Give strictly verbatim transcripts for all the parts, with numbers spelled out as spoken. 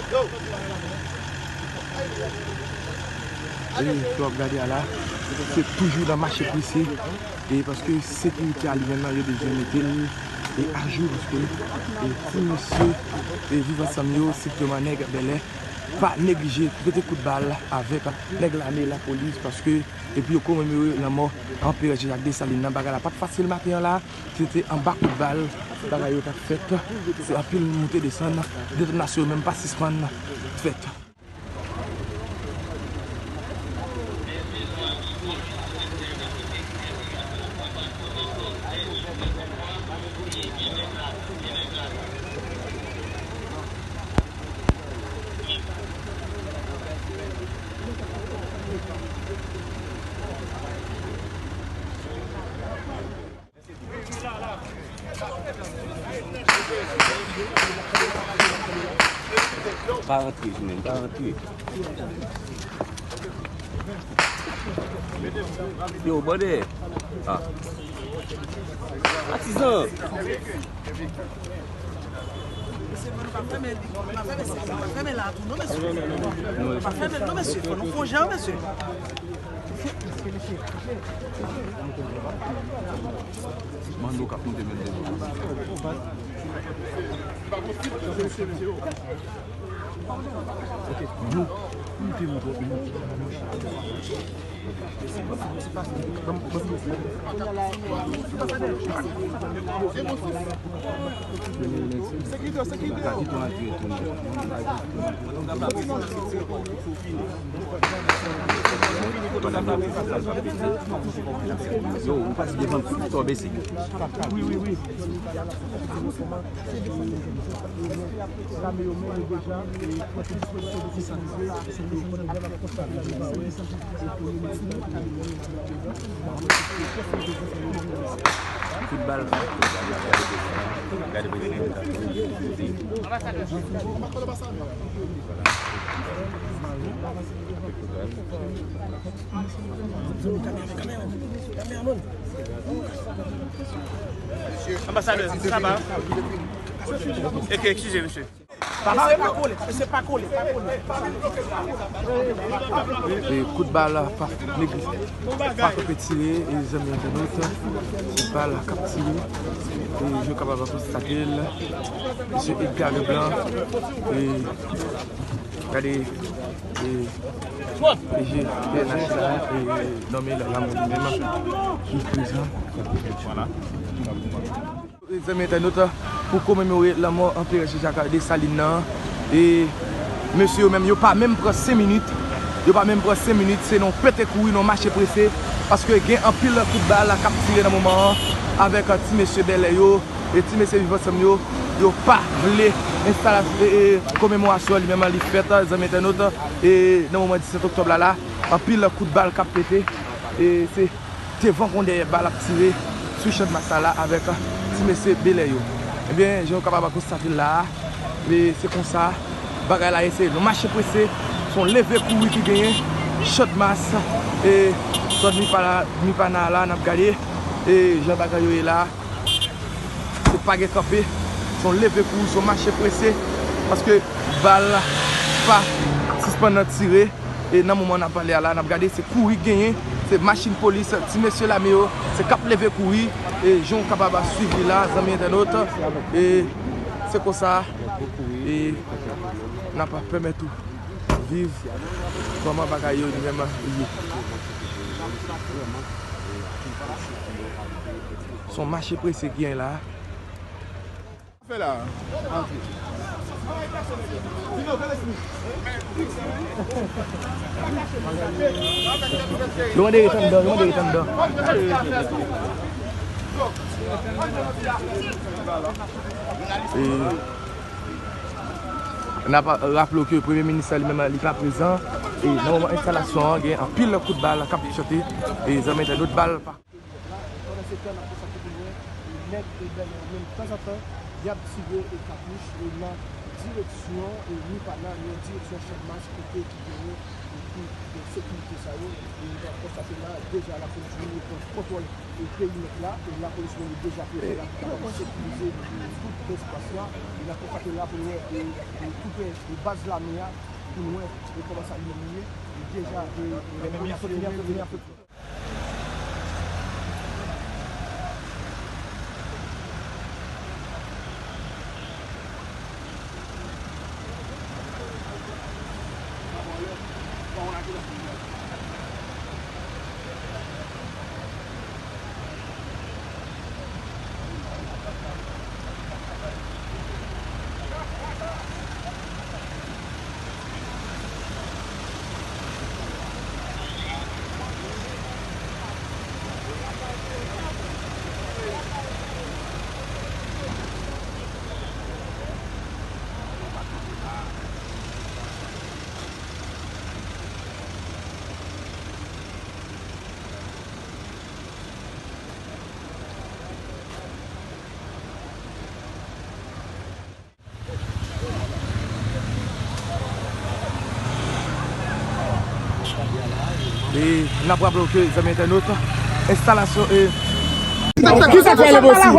E sa w ap gade a la, se toujou nan mache prese. E paske sekirite a li menm nan, yo bezwen mete l e ajou, paske e ti mesye e Viv Ansanm yo, sitou nèg Bèlè, pa neglije mete kout bal avèk nèg lame, lapolis, paske epi yo komemore lanmò Anperè Jean Jacques Dessalines nan. Bagay la pa t fasil maten an la. Se te anba kout bal bagay yo t ap fèt. Se anpil moute desann. Detonasyon yo menm pa sispann fèt. Pa rantre, Jimène, pa rantre. Yo, bòdè. Ah. Atizan. Mesye, nou pa fèmen, nou pa fèmen, pa fèmen la tou, non, mesye. Nou pa fèmen, non, mesye. Fò nou fè yon jan, mesye. Mando k ap monte menm devan. Ok, yo monte, monte, monte. Yo, ou pase devan m, fò w bese. Wi, wi, wi. Kout bal. Gade prezidan. Anbasadè, sa va? Eskize, mesye. Mesye pa kole, mesye pa kole, pa kole. E kout bal pa neglije, pa kanpe tire, e zanmi entènot, se bal k ap tire, e yo kapab konstate l, mesye Edgar Leblanc, e gade, e P D G P N H la, e nonmen l Rameau li menm, ki prezan. Zanmi entènot, pou komemore lanmò Anperè Jean Jacques Dessalines nan, e mesye yo menm, yo pa menm pran senk minit, yo pa menm pran senk minit, se nan pete kouri, nan mache prese, paske gen anpil kout bal k ap tire nan moman an, avèk ti mesye Bèlè yo, e ti mesye Viv Ansanm yo, yo pa vle enstalasyon, e, e, komemorasyon an li menm li fèt, zanmi entènot, e, nan moman disèt oktòb la, la, anpil kout bal k ap pete, e, se devan kon dèyè bal ap tire sou Channmas la avèk ti mesye Bèlè yo. Ebyen, jan nou kapab konstate l la a, e se konsa bagay la ye, se yon mache prese, se yon leve kouri ki genyen, Channmas, e zòn Mipana, Mipana la, n ap gade, e jan bagay yo ye la, se pa gen kanpe, se yon leve kouri, se yon mache prese, paske bal pa sispann nan tire. E nan moman n ap pale a la, n ap gade se kouri k genyen, se machin polis, ti mesye lame yo, se k ap leve kouri, e jan w kapab swiv li la, zanmi entènot, e se konsa, e n ap pèmèt ou viv kòman bagay yo li menm ye. Se yon mache prese k genyen la. Fè la. Antre. Yo mande ret anndan, yo mande ret anndan. E, n ap raple w ke Premye Minis la li menm li pa prezan. E nan moman enstalasyon an, gen anpil kout bal k ap chante. E zanmi entènot, bal pa Pandan se tan, n ap konstate pi lwen, nèg e bèl yo menm, tanzantan, y ap tire e katouch e nan direksyon e Mipana, nan direksyon Channmas, kote ki genyen e de sekirite sa yo, e n ap konstate la, deja lapolis vini pran kontwòl e perimèt la, e lapolis vini deja prepare la pou kapab sekirize tout espas la, e n ap konstate la pou n wè, e, e, tout, e, e baz lame a, pou n wè, e kòman sa yo ye, e deja, e, e, E n ap raple w ke, zanmi entènot, enstalasyon, e, kisa k fè l enposib?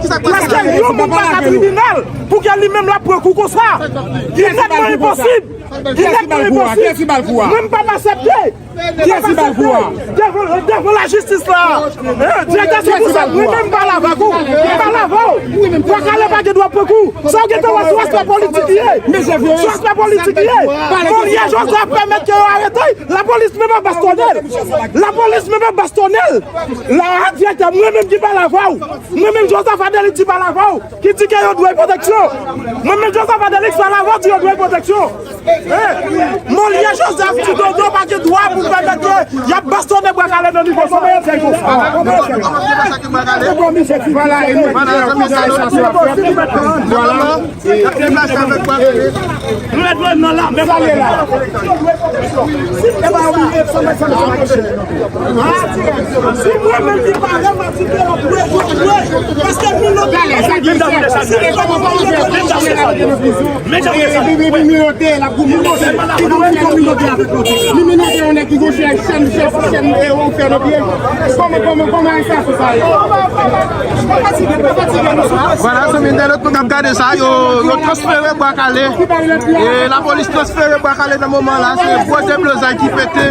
Kisa k fè l? Èske yon moun pa ka tribinal pou ke li menm l ap pran kou konsa? Li tèlman enposib. Li tèlman enposib. Mwen, m p ap aksepte. Kiyès ki ba l kou a? Devan, devan lajistis la. Direktè, se pou sa mwen menm m pale avèk ou. M pale avè w. Bwa Kale pa gen dwa pran kou. Sa w gentan wè, se yon aspè politik li ye. Se yon aspè politik li ye. Molia Joseph pèmèt ke yo arete l. Lapolis menm ap bastonnen l. Lapolis menm ap bastonnen l. La a, direktè, mwen menm ki pale avè w. Mwen menm Joseph Adelite ki pale avè w. Ki di ke yo dwe pwoteksyon. Mwen menm Joseph Adelite pale avè w, di yo dwe pwoteksyon. Hein? Molia Joseph di Dodo pa gen dwa pou pèmèt ke y ap bastonnen Bwa Kale nan nivo sa. Voilà, e nou, voilà, e nou deplase avèk Bwa Kale. Nou ret nan la, men pa la. Si mwen menm ki pale, m ap di ke yo dwe pwoteje, paske nou nan Epi, epi, epi, epi, nou note, l ap goumen, ki konn kominote avèk nou. Li menase yon nèg ki gon chèn, chèn, chèn, chèn, e, ou fè nan pye. Kòman, kòman, kòman arestasyon sa ye? Vwala, zanmi entènot nou k ap gade sa, yo, yo transfere Bwa Kale. E lapolis transfere Bwa Kale nan moman la, se gwo deblozay ki pete,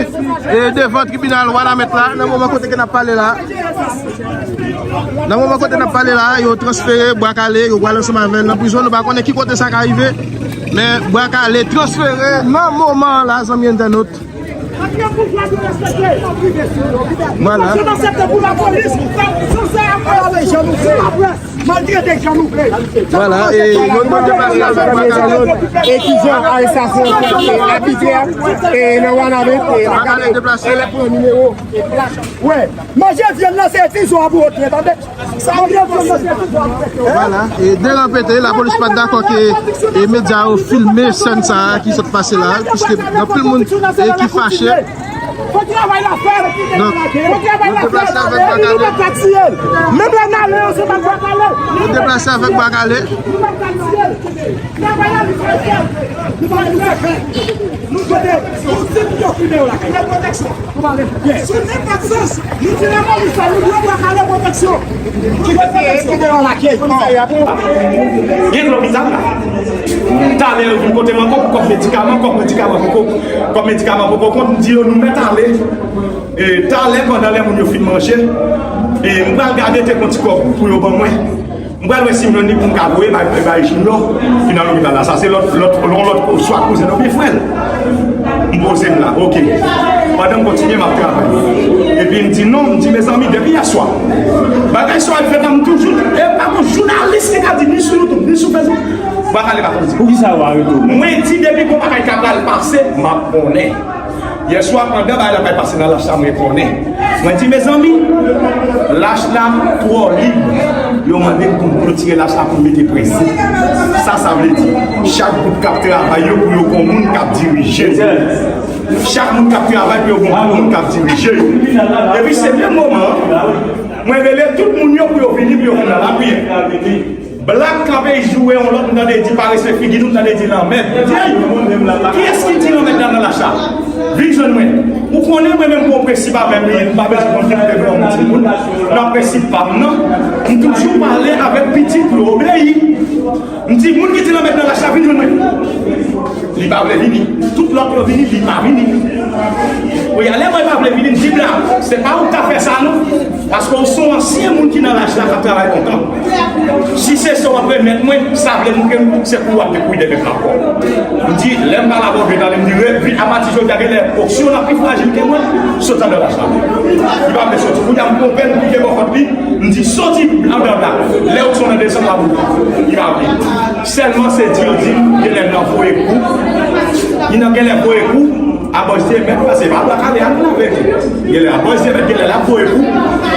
e, devan tribinal Wanament la, nan moman kote ke n ap pale la. Nan moman kote n ap pale la, yo transfere Bwa Kale, yo pral ansanm avè l nan prizon. Nou pa konnen ki kote sa ka rive, men Bwa Kale transfere nan moman an la, zanmi entènot. Vwala. Vwala, e nou, nou deplase avèk Bwa Kale. E kijan arestasyon an fèt, e abitrè, e nan Wanament, e Bwa Kale deplase. E lè pran nimewo, e plas. Wè, manje vyann nan se tizon an pou yo tire, tande? Manje vyann nan se tizon an pou yo tire. Vwala, e deran pete, lapolis pa t dakò ke, e, medya yo filme sèn sa a ki sot pase la, piske gen anpil moun, e, ki fache. Donk, nou deplase avèk Bwa Kale. Menm lè n ale, yo se pa Bwa Kale. Nou deplase avèk Bwa Kale. Travay la, li fè fè. Li pa, li fè fè. Nou kote, nou di pou yo fime yo lakay. Sou nenpòt sans, nou di lapolis la, nou dwe Bwa Kale pwoteksyon. Ki kote, ki kote yo lakay? Gen lopital la. Talè yo vin kote m ankò pou kòb medikaman, kòb medikaman poko, kòb medikaman poko kont, m di yo nou mèt ale. E, talè, pandan lè moun yo fin manje, e, m pral gade te gon ti kòb pou yo ban mwen. M pral wè si m jwenn li pou m ka voye bay, bay Junior ki nan lopital la. Sa se lòt, lòt, yon lòt, swa kouzen l oubyen frè l. M poze m la, oke. Pandan m kontinye, m ap travay. Epi m di non, m di, mezanmi, depi yèswa, bagay sa yo ap fèt la, m toujou, e pa gon jounalis ki ka di, ni sou YouTube, ni sou Facebook, Bwa Kale pa politik. Poukisa yo arete w? Mwen di, depi gon bagay ka pral pase, m ap konnen. Yèswa, pandan bagay la pral pase nan lach la, mwen konnen. Mwen di, mezanmi, lach la twò lib. Yo mande m pou m klotire lach la pou m mete prensip. Sa, sa vle di, chak gwoup k ap travay yo, pou yo gon moun k ap dirije yo. Chak moun k ap travay pou yo gon moun k ap dirije yo. Epi se menm moman an, mwen rele tout moun yo pou yo vini, pou yo vin nan lapriyè. Blak kanpe joure yon lòt, m tande di parese figi nou, m tande di lanmèd. Kiyès ki di lanmèd la nan lach la? Vin jwenn mwen. Ou konnen mwen menm gon prensip avè m, m pa bezwen konn ki te fè yon timoun. Nan prensip pa m nan, m toujou pale avèk pitit mwen, obeyi. M di moun ki di lanmèd nan lach la, vin jwenn mwen. Li pa vle vini. Tout lòt yo vini, li pa vini. Ou ya lè mwen pa vle vini, m di Blak, se pa ou k ta fè sa non. Paske w se yon ansyen moun ki nan laj la k ap travay lontan. Si se sa w ap remèt mwen, sa vle di ke se pou w ap dekouy de mèt la ankò. M di, lè m pale avè w, m tande m di, apati jodi a, genlè oksyon an pi frajil ke mwen, sot anndan laj la. Li pa vle soti. Kounye a m pran pèn pou te bò kont li, m di, soti anndan la. Lè oksyon an desann, m ap ouvri. Li pa vle. Sèlman se di yo di m, genlè nan voye kou. Li nan genlè voye kou. Abòs di mèt pase pa bwa kale a, nou la vle di. Genlè abòs di mèt, genlè la voye kou.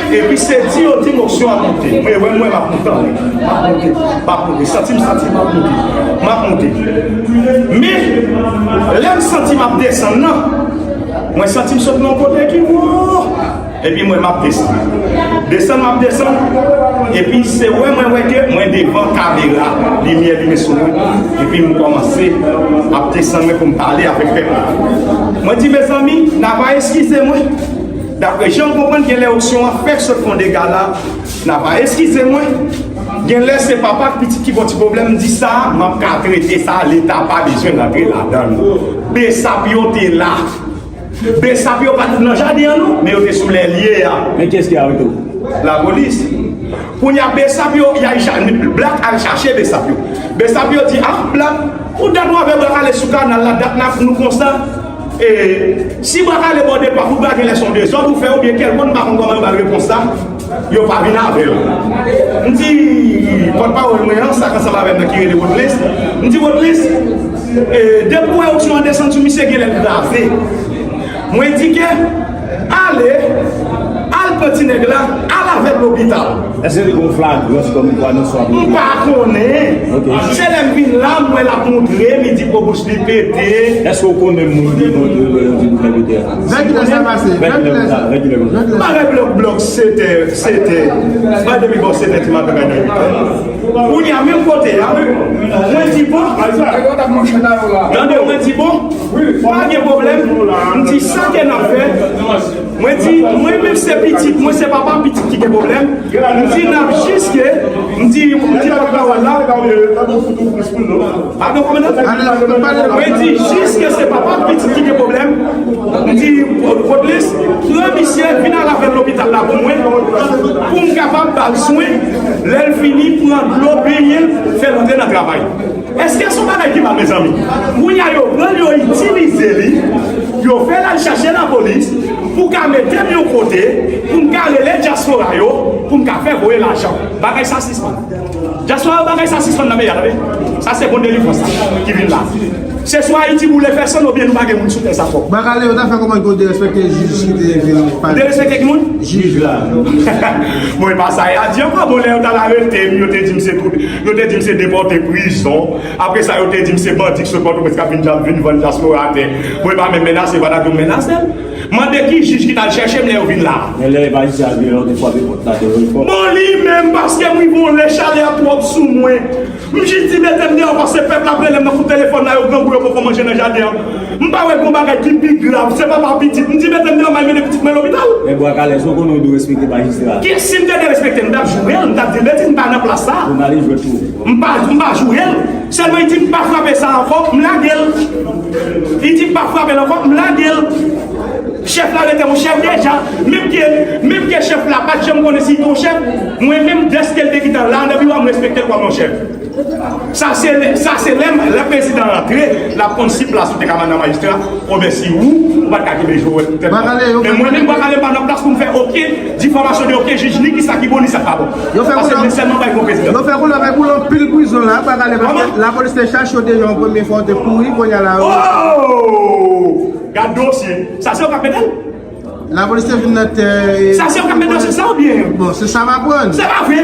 Epi se di yo di m oksyon ap monte. Mwen wè mwen m ap monte anlè. M ap monte, m ap monte. Santi m santi m ap monte. M ap monte. Men, lè m santi m ap desann nan, mwen santi m sot nan yon kote ki wo. Epi mwen m ap desann. Desann m ap desann. Epi se wè mwen wè ke mwen devan kamera. Limyè limen sou mwen. Epi m kòmanse ap desann mwen pou m pale avèk pèp la. Mwen di, mezanmi, n a va eskize mwen. Daprè jan m konprann, genlè oksyon an fèk sot fè yon dega la. N a va eskize mwen. Genlè se papa ak pitit ki gon ti pwoblèm, m di sa, m ap ka trete sa, Leta pa bezwen rantre ladan l. Besap yo te la. Besap yo pa t nan jaden an non, men yo te sou lè l ye a. Men kiyès ki arete w? Lapolis. Kounye a, Besap yo, y al cha-, Blak al chache Besap yo. Besap yo di, ah, Blak, pou dat w avè Bwa Kale sou kanal la, dat n ap nou konsa. E, si Bwa Kale ba w de pa pou Bwa Kale se yon dezòd ou fè oubyen kèlkonn, m pa konn kòman yo ba l repons sa. Yo pa vin avè l. M di, pòtpawòl mwen an, sa k ansanm avè m nan ki rele Woodlens. M di, Woodlens, e, depi w wè oksyon an desann sou misye, genlè l kraze. Mwen di ke, ale, al pran ti nèg la, al avè l lopital. Èske te gen yon flagrans kòmkwa nan swa? M pa konnen. Ok. Se lè m vin la, m wè l ap montre, li di gwo bouch li pete. Èske w konnen moun ki montre l, yo di bouch li pete a? Vè kilè sa pase? Vè kilè konsa? Vè kilè konsa? M pa gen blòk, blòk sèt è, sèt è. M pa depi bò sèt è ti maten kay nan uit è. Kounye a, menm kote a, mwen di bon. Tande, mwen di bon. Pa gen pwoblèm. M di sa ke n ap fè. Mwen di, mwen menm se pitit, mwen se papa pitit ki gen pwoblèm. M di n ap jiske, m di, m di pòtpawòl la. Pardon, kòmandan? Mwen di jiske se papa pitit ki gen pwoblèm. M di, Woodlens, pran misye, vin al avè l lopital la pou mwen, pou m kapab ba l swen. Lè l fini, pran dlo, benyen l, fè l antre nan travay. Èske se yon bagay ki mal, mezanmi? Kounye a, yo pran l, yo itilize li, yo fè l al chache lapolis pou ka mete m yon kote, pou m ka rele dyaspora yo, pou m ka fè voye lajan. Bagay sa sispann. Dyaspora yo, bagay sa sispann nan peyi a, tande. Sa se bon delivrans la ki vin la. Se swa Ayiti boule fè sòn oubyen nou pa gen moun sou tè sa fò. Bwa Kale, yo ta fè kòman pou derespekte jij ki te vin pale? Derespekte ki moun? Jij la. Bon, e pa sa y a di ankò. Bon, lè yo t al arete m, yo te di m se tout, yo te di m se depòte prizon. Apre sa, yo te di m se bandi k sot Pòtoprens k ap vin, vin vann dyaspora atè. Bon, e pa menm menase, pa ta di w menase l. Mande ki jij ki t al chèche m lè yo vin la a. Men lè majistra vin la, yo te frape pòt la, te voye fò. Bon, li menm, paske m rive yon lè chalè a twòp sou mwen. M jis di mete m deyò paske pèp la ap rele m nan kout telefòn la, yo grangou, yo poko manje nan jaden an. M pa wè gon bagay ki pi grav, se papa pitit. M di mete m deyò, m al mennen pitit mwen lopital. Men Bwa Kale, èske w konnen w dwe respekte majistra? Ki, si m te derespekte l, m t ap joure l, m t ap di l betiz, m pa nan plas sa. Bon, n ale jwèt tou. M pa, m pa joure l. Sèlman li di m pa frape sa ankò, m lage l. Li di m pa frape l ankò, m lage l. Chèf la rete yon chèf deja. Menm ke, menm ke chèf la pa t janm konnen si li te yon chèf, mwen menm, dèske l te gentan la nan biwo a, m respekte l kòm yon chèf. Sa se lè, sa se lè, lè prezidan rantre, l ap konn si plas ou te ka mande majistra, oubyen si ou, ou pa t ka kenbe jowèt tèt. Men mwen menm, Bwa Kale pa nan plas pou m fè okenn difòmasyon de okenn jij, ni kisa ki bon, ni sa k pa bon. Yo fè koulè, mwen sèlman bay pou prezidan. Yo fè koulè, fè koulè anpil prizon la, Bwa Kale, paske lapolis te chache yo deja yon premye fwa, yo te kouri, kounye a la, yo. Oh! Gad dosye. Sa se yo k ap mete l? Lapolis te vin nan tè. Sa se yo k ap mete l, se sa oubyen? Bon, se sa m aprann. Se pa vre.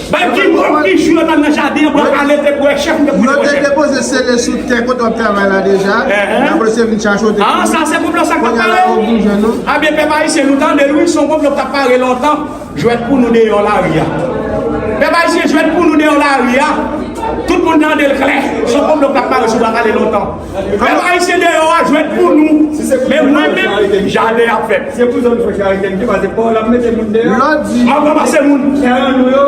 Bay ki moun ki jou yo t al nan jaden an, Bwa Kale te kwè chèf, m te kwè chèf. Yo te depoze sele sou tè kote w ap travay la deja. Lapolis te vin chache yo, te. Ah, sa se konplo sa k ap pare. Kounye a la, yo vin jwenn nou. Ebyen, pèp ayisyen, nou tande l, wi, se yon konplo k t ap pare lontan. Jwèt pou nou deyò lari a. Pèp ayisyen, jwèt pou nou deyò lari a. Tout moun tande l klè. Se yon konplo k ap mare sou Bwa Kale lontan. Pèp ayisyen deyò a, jwèt pou nou. Men mwen menm, jaden ap fèt. Se pou zòn franchi arete m ki pase pa w la, m mete moun deyò. M ap ranmase moun. Tèren nou yo.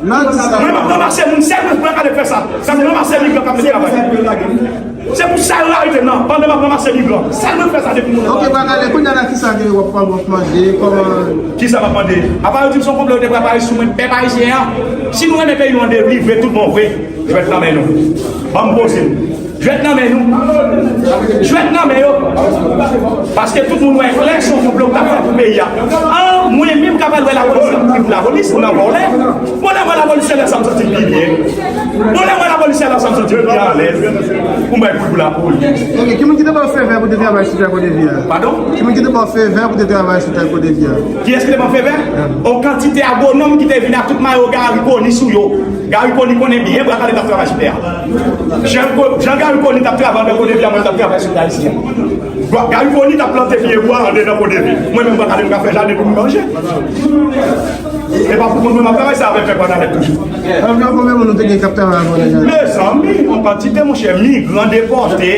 Mwen m ap ranmase moun. Sèl mwen Bwa Kale k fè sa. Sa se ranmase migran k ap met travay. Se pou sa yo arete m nan, pandan m ap ranmase migran. Sèl mwen k fè sa depi mwen. Ok, Bwa Kale, kounye a la, kisa ke w ap, w ap mande, kòman? Kisa m ap mande? Apa yo di m se yon konplo yo te prepare sou mwen, pèp ayisyen an. Si nou renmen peyi nou an delivre tout bon vre, jwèt nan men nou. Ban m poze m. Jwèt nan men nou. Jwèt nan men yo. Paske tout moun wè klè se yon konplo k t ap fèt pou peyi a. An, mwen menm k ap al wè lapolis, lapolis nan vòlè. Bon, lè m wè lapolis, se lè sa m santi m pi byen. Bon, lè m wè lapolis, se lè sa m santi m pi alèz. Pou m bay kout pou lapolis. Ok, ki moun ki te ba w fevè pou te travay sou tè Kodevi a? Padon? Ki moun ki te ba w fevè pou te travay sou tè Kodevi a? Kiyès ki te ban m fevè? On kantite agwonòm ki te vin ak tout mayo Garry Conille sou yo. Garry Conille konnen byen Bwa Kale t ap travay sou tè a. Jan, jan Garry Conille t ap travay anndan Kodevi a, mwen t ap travay sou tè ayisyen. Garry Conille t ap plante pye bwa anndan Kodevi. Mwen menm Bwa Kale m ka fè jaden pou m manje. E pa pou kont mwen m ap travay, se avèk pèp Anabèt toujou. Anviwon konbyen moun ou te gen k ap travay avè w nan jaden? Mezanmi, on kantite, monchè, migran depòte,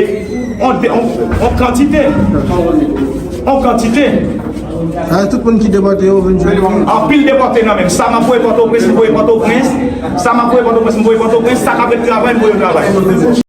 on, on, on kantite. On kantite. Sa tout moun ki depòte yo vin jwenn nou. Anpil depòte nan menm. Sa m ap voye Pòtoprens, m voye Pòtoprens. Sa m ap voye Pòtoprens, m voye Pòtoprens. Sa k ap ret travay, m voye yo travay.